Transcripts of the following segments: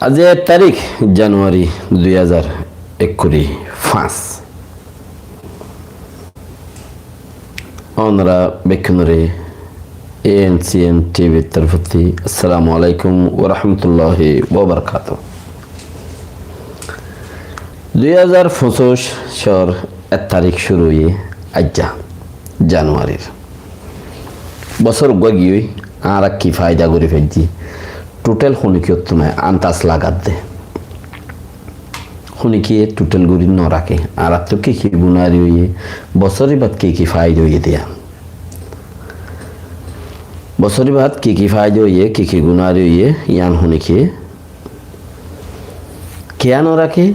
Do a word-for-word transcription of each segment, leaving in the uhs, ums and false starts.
Aijja ek tarík januari dui házar ekkuri fañs. Ónora bekkúnore A N C N T V r torfótti assalamu alaikum wa rahmatullahi wa barakatuhu. Dui házar foñsíc or ek tarík cúru óiye aijja januarir. Bosór uggúa giyói, añára ki faida gorí faijjí? Tutel honikiyóttu nái, antas lagadde. Honikiyé tutel gorí noraké. Añárattú ki ki gunari óiye, bosór ibát ki ki faida óiye de yían. Bosór ibát ki ki faida óiye, ki ki gunari óiye, yían honikiyé kiyá noraké?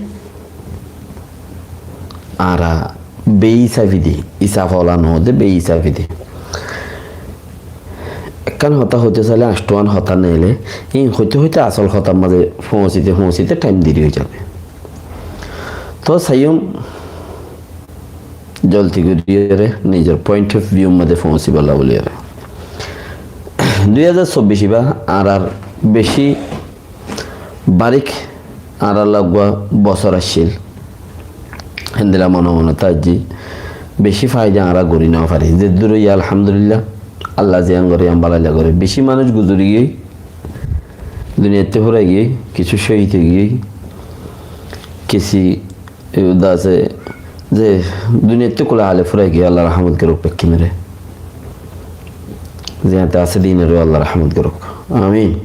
Añára beisáfi de, isaf ola noó de, beisáfi de. Ekkán hotá hoitó sailé añctúan hotá neilé, íin hoité hoité asól hotár mazé foóñsite foóñsite thaim deri ói zabe. Toó saiyúm zoldi goríyore nizor point of view mazé foóñsibálla bóliyore. Dui házar sobbic ibá añárar bicí barík añárálla uggúa bosór accíl. Héndilla mone mone táijji, bicí faida añára gorí nofarí. Zeddúr óiye alhamdulillah, Allah ziyán goré yían bálailla goré. Bicí manúic guzori giyói, duniyaittú fúrai giyói, kissú cóhid ói giyói, kissú e, uddá asé ze duniyaittú kula hale fúrai giyói, Allah rahmot gorouk bekkúnore. Ziyáñte asé de ínoré Allah rahmot gorouk. Amin.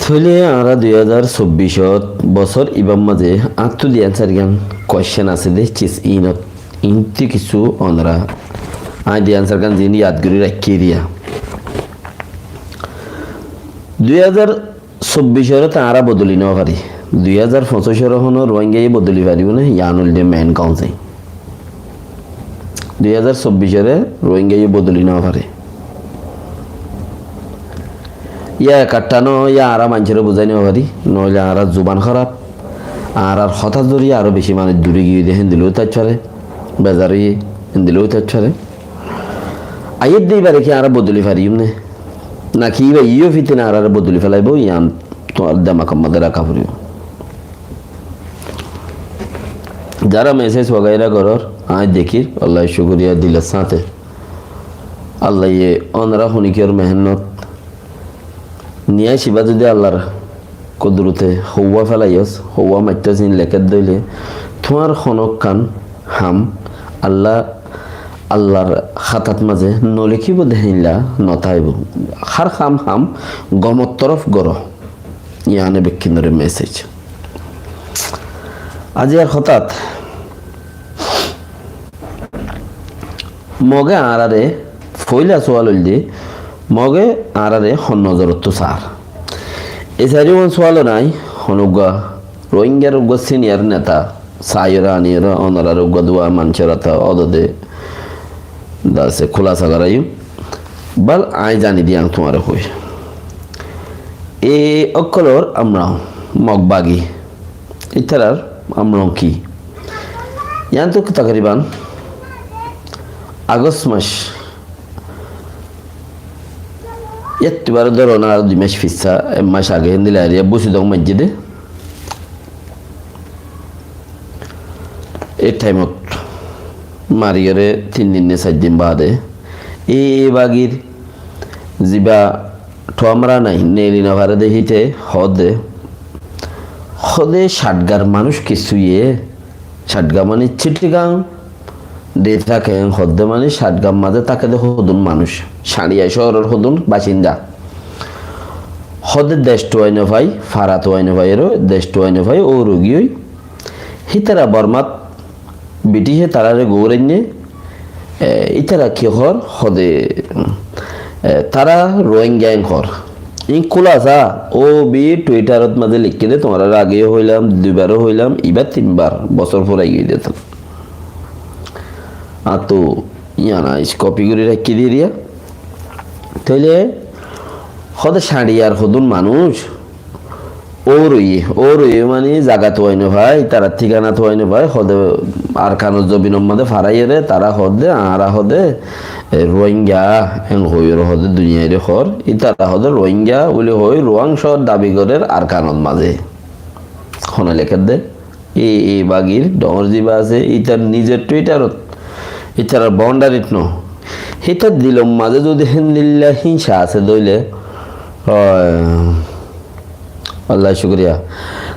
Tóile añára dui házar sobbic ot bosór ibár mazé añáttu de answer gán question asé de, cis ínot, íntu kissú ónora añí de answer gán ziín yad gorí raikkí diya. Dui házar sobbic ore to añára bodoli nofarí. Dui házar foñsíc ore honó Rohingyaye bodoli faribó né, yían óilde main concern. Dui házar sobbic ore Rohingyaye bodoli nofarí. Yá ek atta no, yá añára maincóre buzái nofarí, noóile añárar zuban hóraf, añárar hotá zoriya aró bicí manúic duri giyói de héndilla táic faré, bezar óiye héndilla táic faré. Aiyér de ibáre ki añára bodoli fariyúm né? Náki íba iyó fitina añáráre bodoli felaibó, yían tuáñr demakor modé raká foribó. Zará message wagaira gorór, añí dekír, Allahr cúkuriya dilor sáñte. Allaye ónora honikiyór mehénnot niyaic ibá zodi Allahr kudurote houwá felaiyós, houwá maittóu sin lekédde óile, tuáñr honókkán ham Allah, Allahr hátat mazé nolekíbo de héinla notáibo. Hár ham ham gomor torof goró. Yíane bekkúnore message. Aijjar hotát Moge añáráre, foóila sual óilde, Moge añáráre hon nozorottú saár? E sairúan sualo nái, honó uggúa Rohingyar uggúa senior neta, saiyóre aniyóre onoráre uggúa duwa manúcor ata odode dase kúlasa goráiyum. Bal aññí zani diyum tuáñre hoói. E ókkolór amrong, Mog bagi, ítarar amrong ki? Yíantu takriban Agost mac, yáttu baré dóro na, ar dui mac fissá, ek mac age héndilla eriya busidong maijjé dé. E thaimot mariyóre tin din né sair din baade e, e bagir ziba thuamra nai, neli no fare de híte hoódde, hoódde Chatgar manúic kissú ye, Chatga mani Chittagong de táke, hoódde mani Chatgar mazé táke de hodún manúic, Sañçiya cóorór hodún bacinda. Hoódde dec tuwai no fai, fara tuwai no fai, ero dec tuwai no fai, óur ói giyói. Hítara Bormat Britice taráre gourainné, e, ítara ki hoór, hoóde, e, tará Rohingya en hoór. Iín kúlasa, ó bi Twitterot mazé leikké dé, tuáñráre ageyó hoilam, duibaró hoilam, ibá tinbar, bosór furai giyói dé toó. Añáttu yían aññí copy gorí raikké dé eriya. Tóile hoóde Sañçiyar hodún manúic, Óur óiye, óur óiye mani zaga tuwai no fai, tarar thíkana tuwai no fai, hoóde Arkanor zobinor mazé faraiyóre, tará hoódde, añára hoóde, Rohingya en hoiyóre hoóde duniyaire hoór, ítara hoóde Rohingya buli hoói Rohang cóor dabi gorér Arkanot mazé. Hone lekédde? E, e bagir dhoóñr ziba asé, ítar nizor Twitterot, ítarar boundarit no. Hítar dilor mazé zodi héndilla hínsa asé dóile, Allah cúkuriya.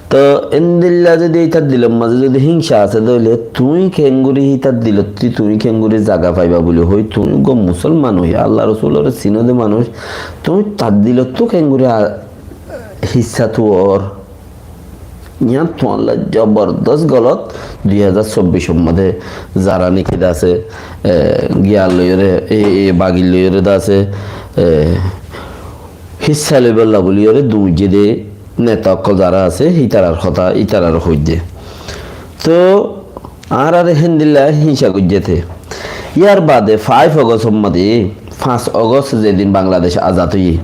Toh héndilla zodi ítar dilor mazé zodi hínsa asé dóile, tuñí kengori hítar dilottí tuñí kengori zaga faiba buli hoói, tuñí uggwá musolman ói, Allah Rosulore sinóde manúic, tuñí tar dilottú kengori a-, híssa tuwór. Yián tuáñlla zobordos golot. Dui házar sobbicor modé zara niki de asé, e, giyan loiyóre, e, e, bagir loiyóre de asé, e, híssa loibolla buliyóre duñijje de neta ókkol zara asé, ítarar hotá, ítarar hoidde. Toh, añárare héndilla hínsa goijjé te. Yar bade faif Ogostor modé, fañs Ogost zedin Bangladec azad óiye,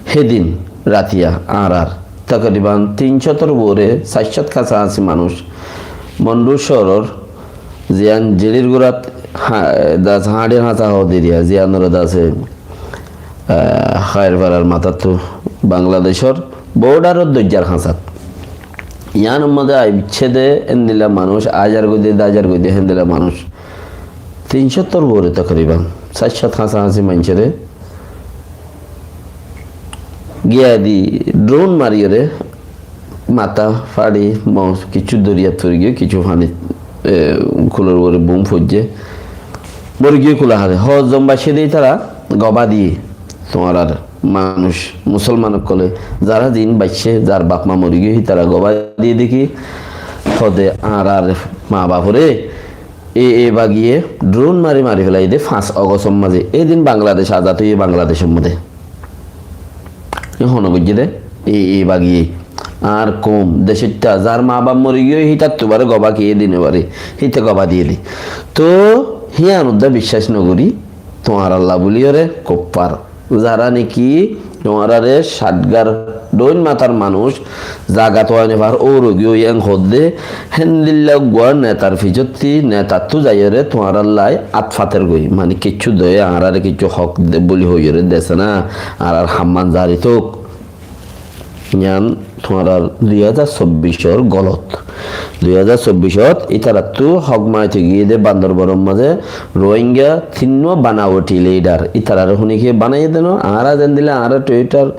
hédin ratiya añárar tokriban tin cótor uore, sair cót kasaasi manúic Mondu cóoror ziyán zirir gurat ha-, das hañçir hañsa hoó diriya, ziyánore dase, ah, Háirfarar matáttu Bangladecor bordaror doijjar hañsat. Yiánor modé aiccé de héndilla manúic, aizar goidde, daizar goidde héndilla manúic. Tin cótor uore tokriban, sair cót hañsa hañsi maincóre giyadi drone mariyóre mata, façi, mos, kissú doriyat fori giyé, kissú fanit, e, kulor uore bum foijjé. Mori giyé kula hade. Hozzon baiccé de ítara goba diyé. Tuáñrar manúic, musolman ókkole, zara zin baiccé, zar baf ma mori giyé, hítara goba diyé de ki, hode añárar ma bafore, e, e bagiye drone mari mari félaiye de fañs Ogostor mazé. Edin Bangladec azad óiye Bangladecor modé. E hone goijjé de, e, e bagiye. Añár koum, decóitta, zar ma baf mori giyé, hítattu bare goba kiyé dine bare, híte goba diyé de. Toh, híyan udda biccác no gorí, tuáñralla buliyóre kuffar. Zara niki tuáñrare cátgar dhoin matar manúic zagat wai no far, óur ói giyé ói en hoódde, héndilla uggwá netar fisotti, netattú zaiyóre tuáñrallai át fater goi. Mani kessú doye añárare kessú hók de buli hoiyóre dese na, añárar hamman zari tók. Yián tuáñrar dui házar sobbicor golot. Dui házar sobbicot ítarattú hók maite giyé de Bandorbonor mazé Rohingya tinnúa banawati lidar. Ítarare hone kiyé banaiyé de no? Añára zendilla añára Twitter,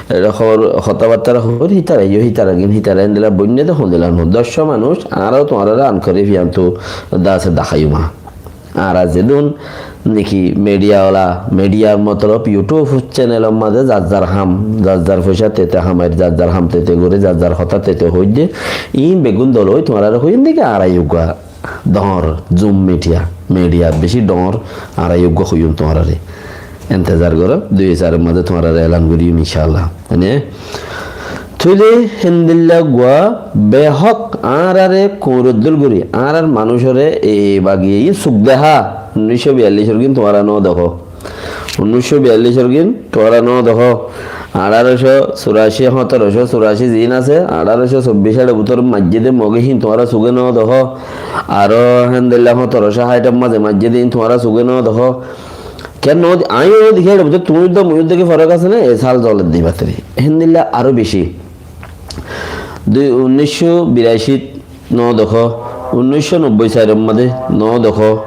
e, hor, hotábattára hoóir, hítara yó hítaragin, hítara endilla boinné de hondilla no. Doccwá manúic, añára tuáñrare ankori fiyantú dase daháiyum. Añára zedún niki media wala, mediar motolob YouTube channelor mazé zar zar ham, zar zar foicá tete hamair, zar zar ham tete gorí, zar zar hotá tete hoóidde, iín beggún dol ói tuáñrare hoiyum de ki añára uggwá dhoóñr, Zoom media, media beci dhoóñr, añára uggwá hoiyum tuáñrare. Entezar goró, dui sairor mazé tuáñrare elan goijjum incállah. Mane, tóile héndilla uggwá behók añárare kuñroddúl gorí, añárar manúicoré e bagiye iín suk dehá, unnícco biyallicor gín tuáñra no dehó. Unnícco biyallicor gín tuáñra no dehó. Añçároco suraci, hóñtoroco suraci ziín asé, añçároco sobbic añçe bútor maijjé de Mogé híin tuáñra sugé no dehó. Aró héndilla hóñtoroco háitor mazé maijjé de híin tuáñra sugé no dehó. Kiyá no de-, aññí yó no dekí, éçe bútore tuñí de mui yó dekí forok asé né, e sál zole de íbattú. Héndilla aró beci. Dui, unnícco biracit no dekó, unnícco nobboi sairor mazé no dekó.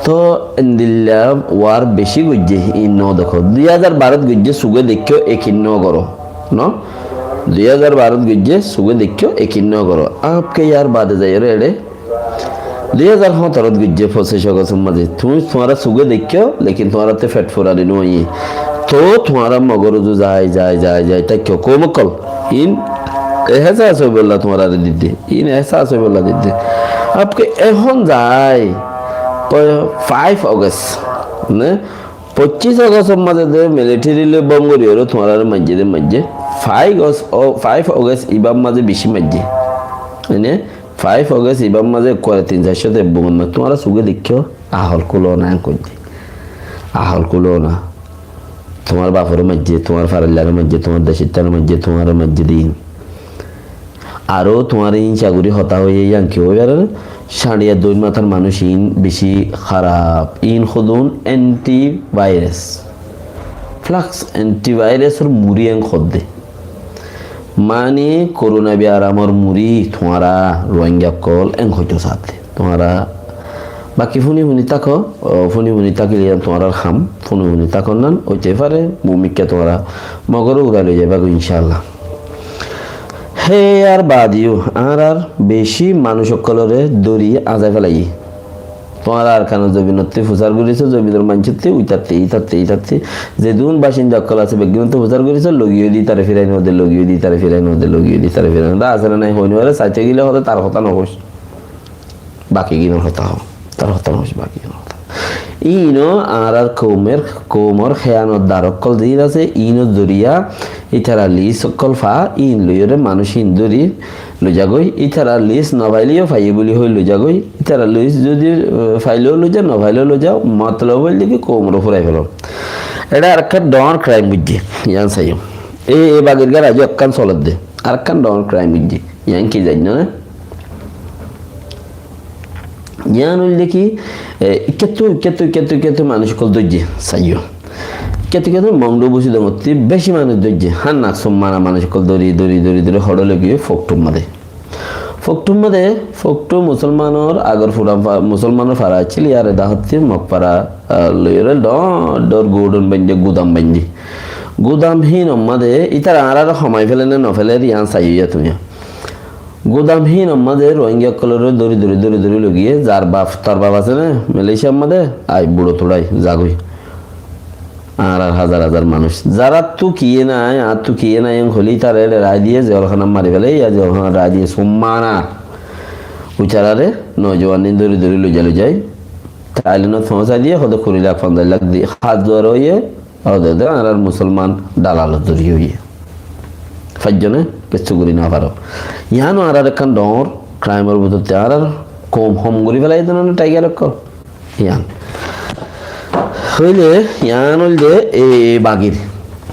Toh endilla war beci goijjé, iín no dekó. Dui házar barot goijjé, sugé deikkó, ekin no goró. No? Dui házar barot goijjé, sugé deikkó, ekin no goró. Añápke yar bade zaiyóre éçe Dui házar hóñtorot goijjé, focic Ogostor mazé. Tuñí tuáñra sugé deikkó, lekin tuáñrattú fet furani no óiye. Toh tuáñra Mogor uzu zai, zai, zai, zai táikko. Koum ókkol, iín ehsas óibolla tuáñrare didde. Iín ehsas óibolla didde. Añápke ehón zai, koi faif Ogos, né? Foccíc Ogostor mazé de military loi bom gorí óre tuáñrare maijjé de maijjé. Faif Ogos, o, faif Ogos ibár mazé beci maijjé. Ene? Faif Ogos ibár mazé ekkuare tin sair cót ebbungot maijjé. Tuáñra sugé deikkó, ahól kúlo na, en koijjé. Ahól kúlo na. Tuáñr bafore maijjé, tuáñr farallare maijjé, tuáñr decittáre maijjé, tuáñre maijjé de iín. Aró tuáñre iín sagori hotá hoiyé, yián ki ói farer? Cáñçiya doin matár manúic iín bicí háraf. Iín hodún antivirus. Flax antivirusor muri en hodde. Mani korona biyaramor muri tuáñra Rohingya ókkol en hoitó saádde. Tuáñra baki fúni fúni táko, ó, fúni fúni tákile iyan tuáñrar ham, fúni fúni tákon nan, óite fare, mumikka tuáñra Mogoré urai loi zaibá goi, incálla. Hé ar baade yó, añárar bicí manúic ókkolóre dóri azai felaiyé. Tuáñra Arkanor zobinottú fusár goríso, zobinor maincóttu, uitattú, ítattú, ítattú. Zedún bacinda ókkol asé, beggúnottú fusár goríso, logiyó di ítare firai no de, logiyó di ítare firai no de, logiyó di ítare firai no de. Asé né nái, hoói no fare, saite gile hoó de tar hotá no hoóis. Baki gínor hotá hoó. Tar hotá no hoóis, baki gínor hotá. Iíno añárar koumer, koumor héyanotdar ókkol ziín asé, iínor zoriya ítara lis ókkol fa, iín loiyóre manúic iín dóri loi zagói, ítara lis no faile yó faiyé buli hoi loi zagói, ítara lis zodi, eh, faile yó loi za, no faile yó loi za, motolob óilde ki koumoré furai felo. Eçé arekkán dhoóñr crime buijjé, yián saiyó. E, e bagir gán aijjó ekkán soledde, arekkán dhoóñr crime buijjé, yián ki zainno né? Yián óilde ki, e, ikkettú, ikkettú, ikkettú, ikkettú manúic ókkol dóijje, saiyó. Ikkettú, ikkettú Mongdu Busidongottú beci manúic dóijje. Hánnak summana manúic ókkol dóri, dóri, dóri, dóri hoçé loi giyé, Foktur mazé. Foktur mazé, Foktu musolmanor, agor fura fa-, musolmanor fara accíl, yar eda hottí Mokfara, ah, loiyóre dhoóñr dhoóñr gudon baindé, gudam baindé. Gudam híinor mazé, ítara añáráre homai féle né no féler, yián saiyó ya tuñí. Gudam híinor mazé Rohingya ókkolóre dóri dóri dóri dóri loi giyé, zar baf, tar baf asé né, Malaysiar mazé, ai, buço tuçai, zagói. Añárar házar házar manúic. Zaráttu kiyé nái, añáttu kiyé nái, en hoilé ítare eçe raái diyé, zeolhánat mari féle, ya zeolhánat raái diyé, summana. Uitarare, nojuwan ín dóri dóri loi zai loi zai. Thailandot foóñsai diyé, hoó de kuri lak, fonzaic lak diyé, hás duar óiye, Ódede añárar musolman dalalor zoriya óiye. Faijjó né, kessú gorí no faro. Yiáno añárar ekkán dhoóñr crime or bútotte añárar koum hom gorí félai diyé né Tiger ókkol. Yián. Óile yián óilde e, e bagir.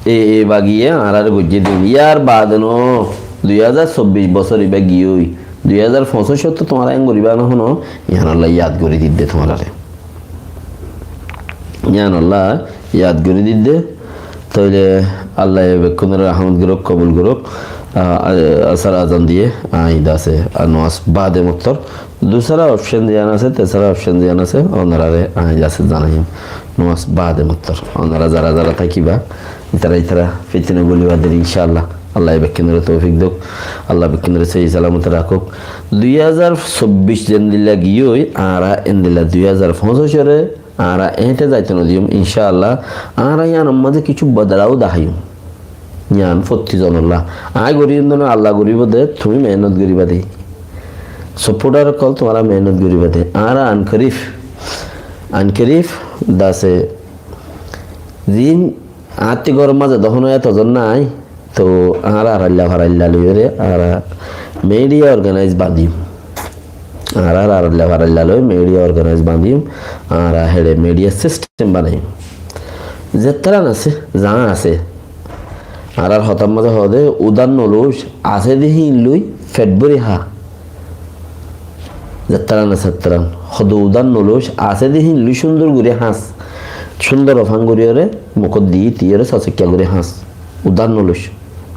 E, e bagiye añárare goijjé din. Yar baade no, dui házar sobbic bosór ibá giyói. Dui házar foñsíc ot tuáñra en goríba no hono, yiánolla yad gorí didde tuáñrare. Yiánolla yad gorí didde, tóile Allaye bekkúnore rahmot gorók, kobul gorók. A, a, asar azan diyé, aññí dase, a, nomás baade mottor. Dusára option ziyán asé, tesára option ziyán asé, onoráre aññí dase zanaiyum. Nomás baade mottor. Onorá zara zara tákiba, ítara ítara fitina goliba der, incállah. Allaye bekkúnore toufik douk. Allah bekkúnore sóhi salamote rakók. Dui házar sobbic zendilla giyói, añára endilla dui házar foñsíc ore Añára eéñte zaito nodiyum, incállah. Añára yiánor mazé kissú bodolá ó deháiyum. Yián fottí zonolla. Aññí goríyum de no, Allah goríbo de, tuñí mehénot goríba de. Supporter ókkol, tuáñra mehénot goríba de. Añára ankorif, ankorif dase zin añáttu góror mazé de honó eto zon nái, Tóu añára arailla farailla loiyóre añára media organize bañdiyum. Añára arailla farailla loi media organize bañdiyum. Añára héçe media system banaiyum. Zettarán asé, zañá asé. Añárar hotár mazé hoó de, udár noloic, asé de híin loi fet bóri há. Zettarán asé, zettarán. Hoó de udár noloic, asé de híin loi cúndor gorí háñs. Cúndor ofán goríyoré, mukót di, tiyóre sosóikka gorí háñs. Udár noloic.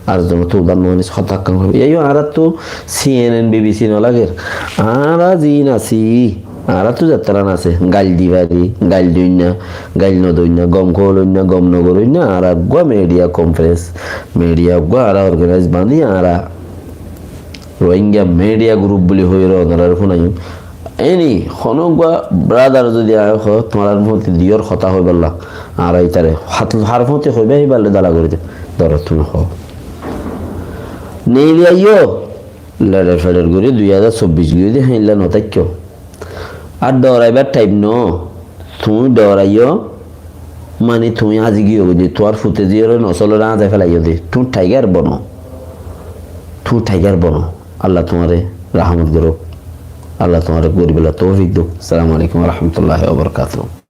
Ar zonottú udár noanis, hotá ekkán hoiba. Yían añáráttu C N N, B B C noláger. Añára ziín así, añáráttu zettarán asé, gail di fari, gail doinna, gail nodoinna, gom hoóloinna, gom nogoróinna, añára eggúa media conference, media eggúa añára organize bañdí, añára Rohingya media group buli hoiyóre onoráre fúnaiyum. Eni honó uggúa brother zodi aññí hoó, tuáñrar fúañti diyór hotá hoibálla, añára ítare hár fúañti hoibá, híballe dala gorí de. Dóro tuñí hoó. Neili aiyó, leçer feçer gorí dui házar sobbic giyói de héinla notáikko. Ar dhoraibár thaim noó. Tuñí dhoraiyó, mani tuñí azi giyó goi de, tuáñr fute ziyóre nosólore azi felaiyó de. Tuñí tiger bono. Tuñí tiger bono. Allah tuáñre rahmot gorók. Allah tuáñre goríbolla toufik douk. Assalamu alaikum wa rahmatullahi wa barakatuhu.